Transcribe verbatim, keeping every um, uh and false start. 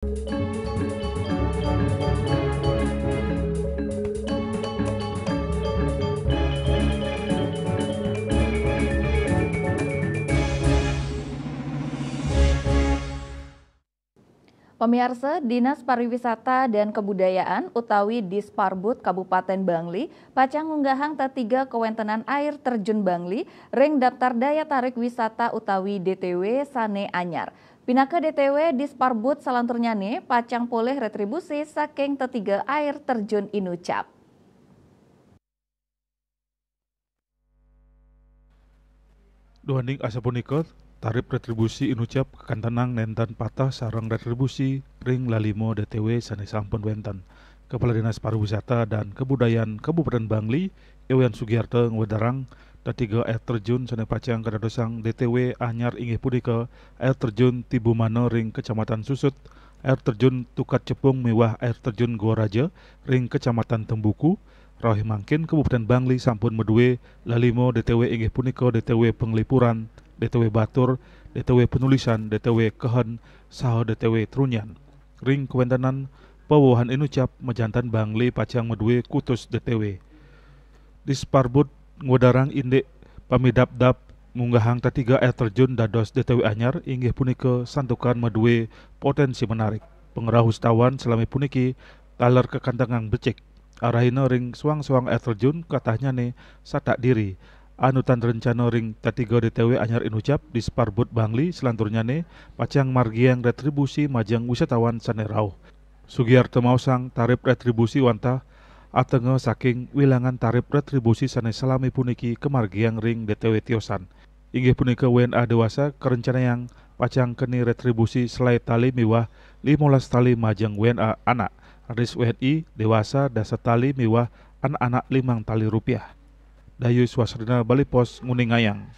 Pamiarsa, Dinas Pariwisata dan Kebudayaan utawi Disparbud Kabupaten Bangli pacang ngunggahang tetiga kawéntenan air terjun Bangli ring daftar daya tarik wisata utawi D T W sané anyar. Pinaka D T W Disparbud salanturnyané pacang polih retribusi saking tetiga air terjun Inucap. Duaning asapunika, tarip retribusi Inucap kakantenang nénten pateh sareng retribusi ring lalima D T W sané sampun wénten. Kepala Dinas Pariwisata dan Kebudayaan Kabupaten Bangli, Iwayan Sugiarto, ngwedarang tetiga air terjun sané pacang kadadosang D T W anyar inggih punika air terjun Tibumana ring Kecamatan Susut, air terjun Tukat Cepung miwah air terjun Goa Raja ring Kecamatan Tembuku. Rauh mangkin Kabupaten Bangli sampun madué lalima D T W inggih punika D T W Penglipuran, D T W Batur, D T W Penulisan, D T W Kehen, saha D T W Trunyan. Ring kawéntenan pawewahan Inucap majanten Bangli pacang madué kutus D T W. Disparbud ngwedarang indik pamidabdab ngunggahang tetiga air terjun dados D T W anyar inggih punika santukan madué poténsi menarik. Pangrauh wisatawan salami puniki taler kakantengang becik. Arahina ring suang-suang air terjun katahnyané satak diri. Anutan rencana ring tetiga D T W anyar Inucap, Disparbud Bangli salanturnyané pacang margiang retribusi majeng wisatawan sané rauh. Sugiarto maosang tarip retribusi wantah atenga saking wilangan tarip retribusi sané salami puniki kamargiang ring D T W tiosan. Inggih punika W N A déwasa karencanayang pacang keni retribusi selaé tali miwah limolas tali majeng W N A anak, raris W N I déwasa dasa tali miwah anak-anak limang tali rupiah. Dayus Wasrina, Bali Post, nguningayang.